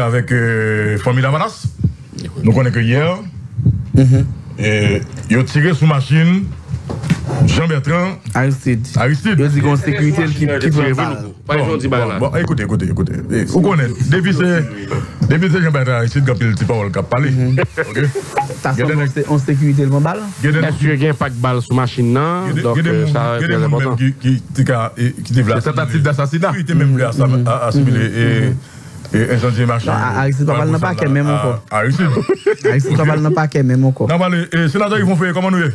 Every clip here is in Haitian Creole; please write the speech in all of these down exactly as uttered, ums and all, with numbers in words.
avèk, euh, fanmi Lavalas. Nou konnen ke yè, eh, yo tire sou machin Jean Bertrand Aristide. Aristide. Yo di gen yon sekirite ki, ki pran bal. Pa yon ti bagay la. Bon, bon, ekoute, ekoute, ekoute. Eh, ou konnen, depi se, depi se Jean Bertrand Aristide, gen anpil ti pawòl k ap pale. Ok? Ta sanble yon se-, yon sekirite l pran bal. Èske gen pa k bal sou machin nan? Donk, euh, sa trè enpòtan. Ki, ki te ka, eh, ki te vle asimile. Se tantativ dasasina. Ki te menm vle asa-, a-, asimile, eh, eh, enjandye machin. Non, A-, Aristide pa pral nan pakè menm ankò. Aristide. Aristide pa pral nan pakè menm ankò. N ap pale, eh, senatè Yvon Ferré, kòman nou ye?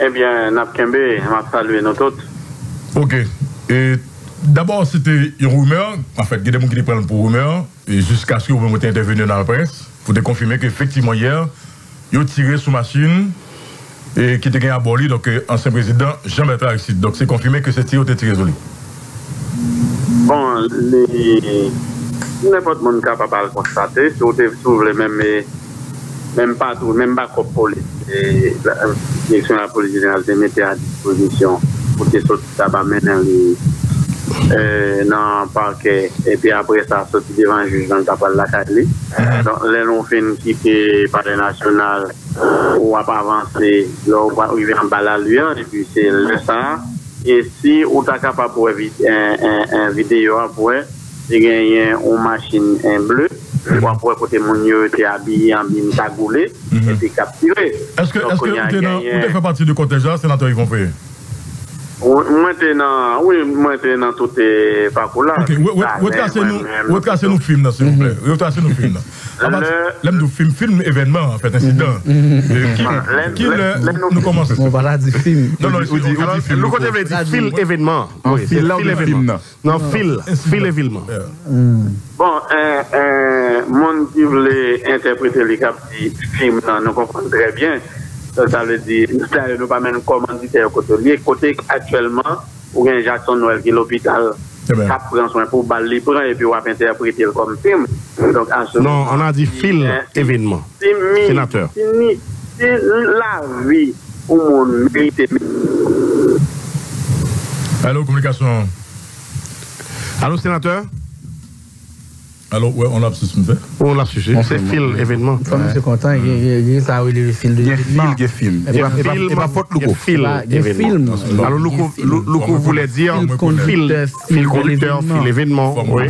Ebyen, n ap kenbe, m ap salye nou tout. Ok. E, dabò, se te yon rimè. Anfèt, gen de moun ki te pran l pou rimè. E jiskaske ou menm ou te entèveni nan laprès pou te konfime ke efektivman yè, yo tire sou machin, e, ki te gen abò li, donk, e, ansyen prezidan Jean Bertrand Aristide. Donk, se konfime ke se tire yo te tire sou li. Bon, li, nenpòt moun kapab al konstate, si w te, si w vle menm, e, menm patwouy, menm bakòp polis, e, la, Direksyon Lapolis Jeneral te mete a dispozisyon pou te soti Taba mennen li, e, nan pakè, epi apre sa soti devan jij lan, l ta pral lakay li. Donk, lè nou fin kite Palè Nasyonal, w ap avanse, lè w rive anba lali a, epi se lè sa a, e si ou ta kapab wè vi-, en, en, en videyo a pou wè, te genyen yon machin, en, ble, w ap wè kote moun yo te abiye an bim kagoule, epi k ap tire. Èske, èske ou te nan, ou te fè pati de kòtèj la, senatè Yvon Ferré? Wi, mwen te nan, wi, mwen te nan tout, eh, pakou la. Ok, re-, re-, retrase nou, retrase nou fim nan, silvouplè. Retrase nou fim nan. Apati, lè m di w fim, fim evènman, anfèt, ensidan. E ki, ki lè nou kòmanse? Bon, pa ta di fim. Non, non, ou di, ou di fim. Nou kote vle di fil evènman. Wi, fil la ou di fim nan. Non, fil, fil evènman. Bon, en, en, moun ki vle entèprete li k ap di fim nan, nou konprann trè byen. Sa, sa vle di, dayè nou pa menm kòmanditè yo kote l ye, kote aktyèlman ou gen Jackson Noël ki lopital, k ap pran swen pou bal li pran, epi w ap entèprete l kòm fim. Donk, a se moman, on a dit fil evènman. Si mi, senatè. Si ni, si lavi yon moun merite. Alo, kominikasyon. Alo, senatè? Alo, wè, on lapsus m fè. On lapsus, wi. Se fil evènman. Fò misye kontan, gen, gen, gen sa yo rele fil de evènman. Gen fil, gen fim. E pa, e pa, e pa fòt Louko. Gen fil evènman. Alo, Louko, Lou-, Louko voulait dire fil, fil conducteur, fil evènman. Wi.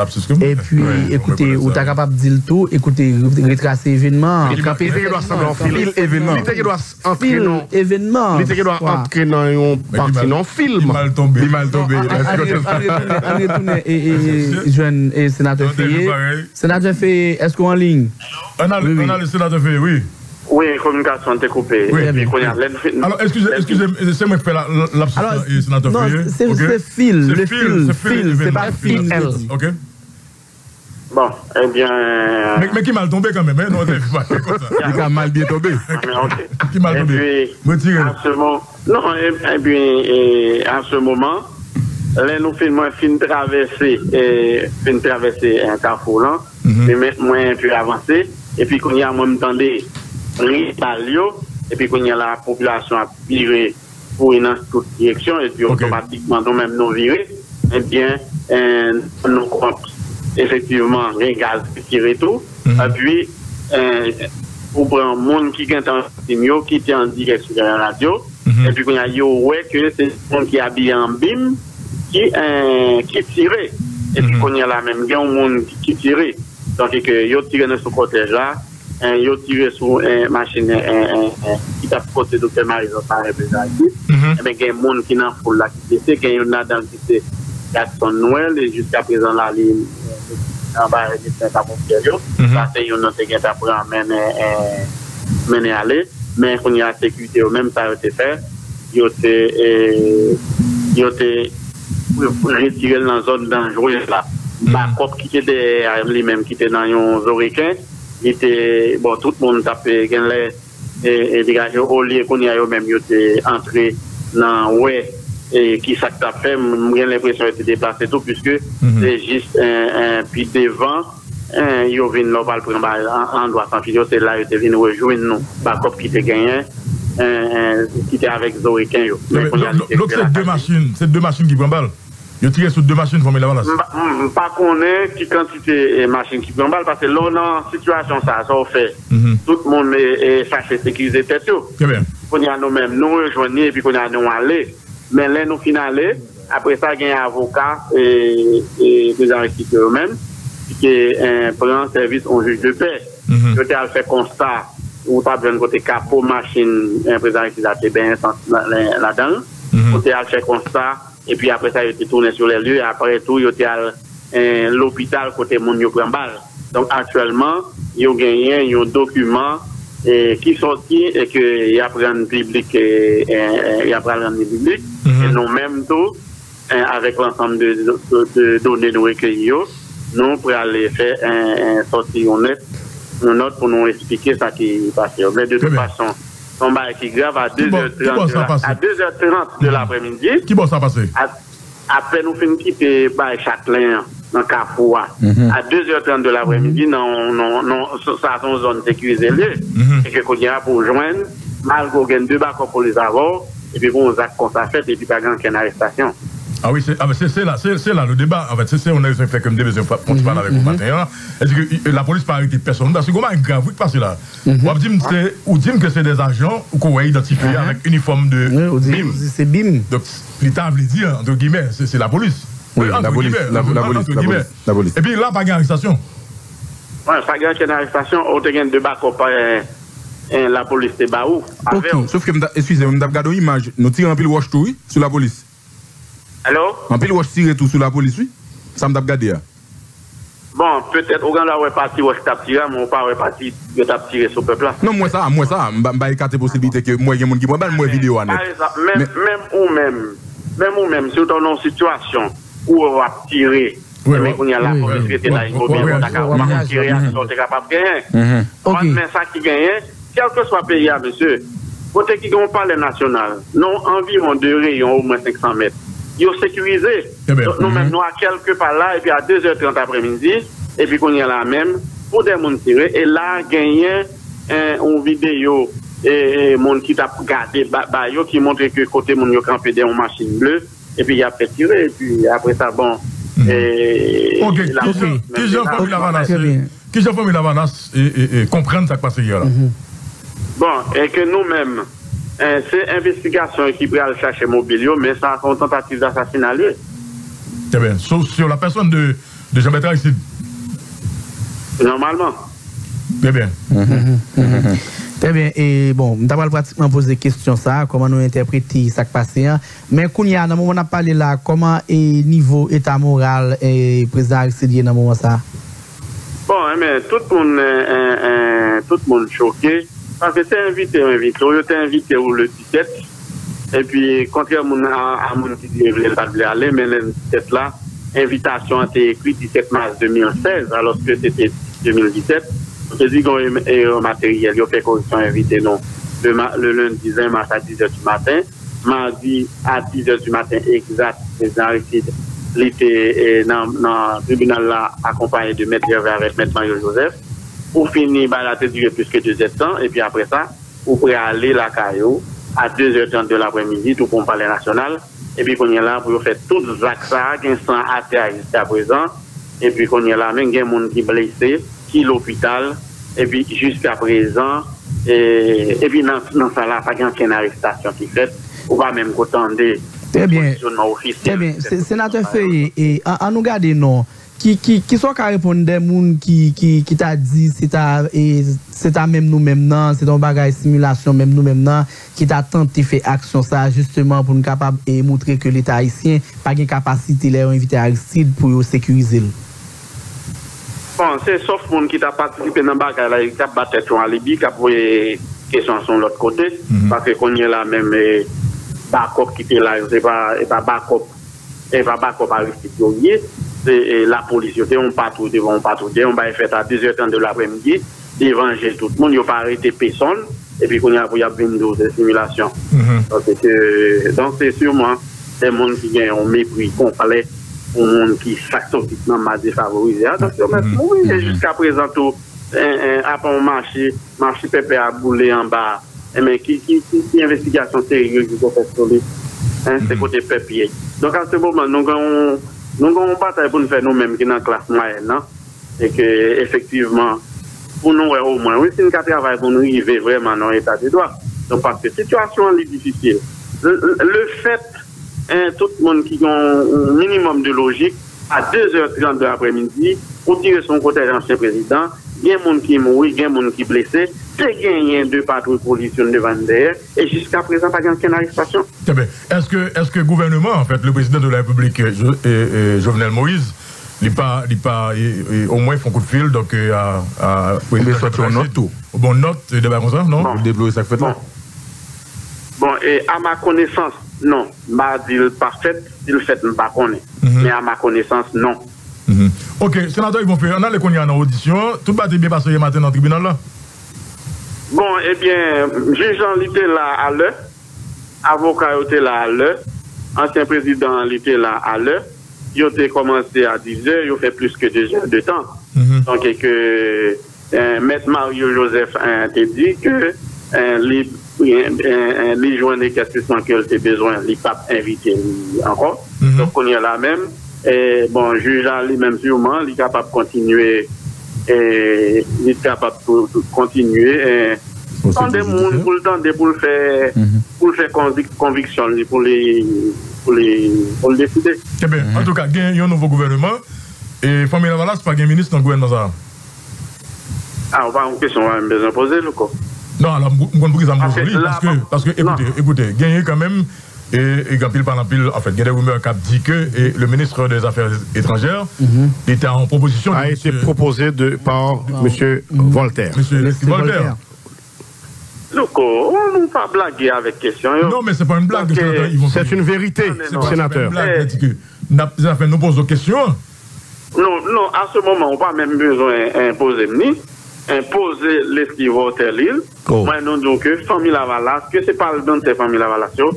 Absolument. Epi, ekoute, ou ta kapab di l tou, ekoute, re-, retrase evènman an. Li te gen dwa sanble yon fil evènman. Li te gen dwa antre nan, li te gen dwa antre nan yon pati nan yon fim. Li mal tonbe. Li mal tonbe. Ann, ann, ann retounen, ann retounen, e, e, e, jwenn, e, senatè Ferré. Senatè Ferré, èske w an liy? Ann ale, ann ale, senatè Ferré, wi. Wi, kominikasyon te koupe. Epi kounye a, lè n fin. Alò, eskize, eskize, se mwen k fè la, la, lapsus lan, e, senatè Ferré. Se fil, se fil, se pa fil, se fil. Ok. Bon, ebyen. Men, men ki mal tonbe kanmenm, en, non, se pa konsa. Li ka mal byen tonbe. Ah, men, ok. Ki mal tonbe. Epi, retire l. A se mo-, non, e, epi, e, a se moman, lè nou fin, mwen fin travèse, e, fin travèse, e, kafou lan, e men, mwen enpe avanse, epi kounye a, mwen, m tande ri bal yo, epi kounye a la, popilasyon ap vire kouri nan tout direksyon, epi otomatikman nou menm nou vire, ebyen, eh, nou kont efektivman gen gaz ki tire tou. Epi, eh, ou pran moun ki gentan viktim yo, ki te an dirèk sou radyo, epi kounye a yo wè ke se moun ki abiye an bim ki, eh, ki tire. Epi kounye a la menm, gen yon moun ki, ki tire. Donk, e ke yo tire nan sou kòtèj la, en, yo tire sou, en, machin, en, en, en, en, ki t ap pote Doktè Marie-Jeanne Paré Préservatif. Enben, gen moun ki nan foul la ki blese, gen youn ladan l ki se Jackson Noël, e jiskaprezan la, li, en, anba medsen sa ponpyè yo. Sa se youn nan te gentan pran mennen, en, mennen ale. Men kounye a, sekirite yo menm, sa yo te fè, yo te, e, yo te retire l nan zòn danjrez la. Bakòp ki te dèyè a li menm, ki te nan yon zo reken, li te, bon, tout moun t ap, e, genlè, e, e, degaje, olye kounye a yo menm, yo te antre nan wè, e, ki sa k t ap fè. M, m gen lenpresyon yo te deplase tou, piske se jis, e, e, pi devan, en, yo vin lè w pral pran ba-, an, andwa sanfil yo, se la yo te vin rejwenn nou. Bakòp ki te genyen, en, en, ki te avèk zo reken yo. Men kounye a, li te donk, se de machin, se de machin ki pran bal? Yo tire sou de machin Fanmi Lavalas. M pa- m- m pa konnen ki kantite e, machin ki pran bal, paske lè w nan sitiyasyon sa, sa w fè, tout moun e, e chache sekirize tèt yo. Kounye a nou menm, nou rejwenn li epi kounye a nou ale. Men lè nou fin ale, apre sa gen avoka e, e prezidan Aristide yo menm, ki te e, pran sèvis yon jij de pè. Yo te al fè konsta, ou t ap jwenn kote kapo machin e, prezidan Aristide la te benyen san- la- la- ladan l. Ou te al fè konsta, epi apre sa, yo te tounen sou lè lye. Apre tou, yo te al e, lopital kote moun yo pran bal. Donk, aktyèlman, yo genyen yon dokiman e, ki sòti e ke y ap rann piblik, e, e, e, y ap pral rann li piblik. E nou menm tou, e, avèk lansanm de, de, de done nou rekeyi yo, nou pral fè e, e, sòti yon nèt, yon nòt pou nou eksplike sa ki pase yo. Men de tout fason, se yon bagay ki grav. A de zè trant de la- a de zè trant de laprèmidi, ki bò sa pase? Apre nou fin kite bay Chatlen an, nan Kafou a, a de zè trant de laprèmidi, nan, nan, nan, sa se yon zòn sekirize l ye. E ke kounye a pou w jwenn, malgre w gen de bakòp polis avè w, epi pou yon zak konsa fèt, epi pa gen okenn arestasyon. Ah wi, se, ah, se, se la, se, se la le débat. An fèt, se, se yon rezon ki fè ke m te bezwen fè yon ti pale avèk ou maten an. Sètadi ke e, lapolis pa arete pèsonn, paske gon bagay grav wi ki pase la. W ap di m se, ou di m ke se de ajan ou ke w wè idantifye avèk inifòm de bim. Wi, ou di se bim. Donk, li ta vle di, entre guillemets, se, se lapolis. Wi, lapolis, lapolis, lapolis, lapolis. Epi la, pa gen arestasyon. Wi, pa gen okenn arestasyon, ou te gen de bakòp e, e, lapolis te ba ou, avè w. Sof ke, m ta- eskize m, m t ap gade yon imaj, nou tire anpil wòch tou, wi, sou lapolis. Alo? Anpil wòch tire tou sou lapolis, wi. Sa m t ap gade a. Bon, petèt ou gen dwa wè pati wòch t ap tire a, men ou pa wè pati yo t ap tire sou pèp la. Non, m wè sa, m wè sa. M pa, m pa ekate posiblite ke m wè gen moun ki pran bal, m wè videyo a nèt. Pa egzanp, menm, menm ou menm, menm ou menm, si w t nan yon sitiyasyon ou wè w ap tire, men kounye a lapolis rete la imobil, ou ta ka, ou pa konn ki reyasyon w te kapab genyen. Men sa ki genyen, kèlkeswa peyi a, mesye, kote ki gen yon palè nasyonal, nan anviwon de reyon omwen senk san mèt, yo sekirize. Donk, nou menm, nou a kèlke pa la, epi a de zè trant aprèmidi, epi kounye a la menm, pou de moun tire, e la, genyen en, yon videyo e, e moun ki t ap gade ba, ba yo, ki montre ke kote moun yo kanpe dèyè yon machin ble, epi y ap fè tire, epi apre sa, bon, e, ok, kijan, kijan Fanmi Lavalas, kijan Fanmi Lavalas e, e, e, konprann sa k pase yè la? Bon, e ke nou menm, e, se envestigasyon ki pral chache mobil yo, men sa se yon tantativ asasina l ye. Très bien. Sur, sur la personne de, de Jean Bertrand Aristide. Nòmalman. Très bien. Très bien. E bon, m ta pral pratikman poze kesyon sa, kòman nou entèprete sa k pase an. Men kounye a, nan moman n ap pale la, kòman e nivo eta moral e prezidan Aristide ye nan moman sa? Bon, enben, tout moun, en, en, en, tout moun choke, paske se envite yo envite w, yo te envite w le disèt, epi kontrè moun a, a moun ki di li vle, l pa t vle ale, men lendi disèt la, envitasyon an te ekri disèt mas de mil sèz, alòske se te de mil disèt. Nou te di gen yon erè materyèl, yo fè koreksyon, envite nou le, ma- le lendi ven mas a dizè di maten. Madi a dizè di maten egzat, prezidan Aristide, li te e, nan, nan tribinal la, akonpaye de mèt Gervais avèk mèt Mario Joseph. Pou fini, bagay la te dire plis ke de zèdtan, epi apre sa, ou prale lakay ou a de zè trant de laprèmidi, tou pran palè nasyonal, epi kounye a la, pou yo fè tout zak sa a, gen san atè a jiskaprezan, epi kounye a la, men gen moun ki blese, ki lopital, epi jiskaprezan, e, epi nan, nan sa la, pa gen okenn arestasyon ki fèt, ou pa menm ko tande pozisyonman ofisyèl ki fèt. Très bien. Senatè Ferré, e, an, an nou gade non. Ki, ki, kisa w ka reponn de moun ki, ki, ki ta di se ta, e, se ta menm nou menm nan, se ta yon bagay similasyon menm nou menm nan, ki ta tante fè aksyon sa a, jisteman, pou n kapab, e, moutre ke Leta ayisyen pa gen kapasite lè yo envite Aristide pou yo sekirize l? Bon, se sòf moun ki ta patisipe nan bagay la, e k ap ba tèt yo alibi, k ap voye kesyon an sou yon lòt kote, paske kounye a la menm, e, bakòp ki te la yo, se pa, e pa bakòp e pa bakòp Aristide yo ye, se, e, lapolis yo te yon patwouy devan yon patwouy, te yon bagay fèt a de zè trant de laprèmidi, devan je tout moun, yo pa arete pesonn, epi kounye a pou y ap vin di w se similasyon. Paske, donk, se siman de moun ki gen yon mepri konplè pou moun ki sa k soti nan mas defavorize a, donk yo mèt mouri. E jiskaprezan tou, en, en, apa yon mache, mache pèpè a boule anba, enben, ki, ki, ki, ki envestigasyon serye ki pou fèt sou li? En, se kote pèp ye. Donk, a se moman, nou gen yon, nou gen yon batay pou n fè nou menm ki nan klas mwayèn nan. E ke, efektivman, pou nou wè omwen, wi, si n ka travay pou n rive vrèman nan yon eta de dwa. Donk, paske sitiyasyon an, li difisil. Le, le fèt, en, tout moun ki gen yon minimòm de lojik, a de zè trannde aprèmidi, ou tire sou yon kotèj ansyen prezidan, gen moun ki mouri, gen moun ki blese, te genyen de patwouy polis youn devan, youn dèyè, e jiska prezan, pa gen okenn arestasyon. Trè byen. Èske, èske gouvènman, an fèt, le président de la République, euh, Jo- euh, euh, Jovenel Moïse, li pa, li pa, e, e, omwen fè yon kout fil, donk, euh, a, a prezidan Jovenel Moïse, tou, bon, nòt, e de bagay konsa, non? Bon. Pou deplore sa k fèt la? Bon. Bon, e a ma konesans, non. M pa di l pa fèt, si l fèt, m pa konnen. Mhm. Men a ma konesans, non. Mhm. Ok, senatè Yvon Ferre, ann ale kounye a nan odisyon an. Tout bagay te byen pase yè maten nan tribinal la? Bon, ebyen, jij lan, li te la a lè. Avoka yo te la a lè. Ansyen prezidan an, li te la a lè. Yo te kòmanse a diz è, yo fè plis ke de zè de tan. Mhm. Donk, e ke, eh, Mèt Mario Joseph, eh, te di ke, eh, li, eh, eh, eh, li jwenn ekèstisman ke l te bezwen, li p ap envite li ankò. Mhm. Donk, kounye a la menm, eh, bon, jij la li menm siman, li kapab kontinye, eh, li kapab tou, tou kontinye, eh, tande moun pou l tande, pou l fè, pou l fè konvik- konviksyon li, pou li, pou li, pou l deside. Ebyen, antouka, gen yon nouvo gouvènman. E fanmi Lavalas pa gen minis nan gouvènman sa a? A, ou pa yon kesyon, ou pa menm bezwen poze l, Louko. Non, alò, m, m konn poukisa m poze w li, paske, paske, ekoute, ekoute, genyen kanmenm, e, e gen anpil, pa anpil, anfèt, gen de rimè k ap di ke, e, le ministre des Affaires étrangères, li te a yon pwopozisyon de misye, été proposé de, par monsieur Voltaire. Monsieur Leslie Voltaire. Louko, ou pa blage avèk kesyon yo. Non, men se pa yon blag, senatè Yvon Ferre. C'est une vérité, senatè. Se pa yon blag, sètadi ke n ap, sa fè nou poze w kesyon an. Non, non, a se moman, ou pa menm bezwen, eh, poze m ni, eh, poze Leslie Voltaire li. Mwen, nou di w ke fanmi Lavalas, ke se palmantè fanmi Lavalas yo,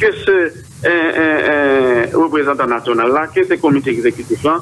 ke se, eh, eh, eh, reprezantan nasyonal la, ke se komite egzekitif lan,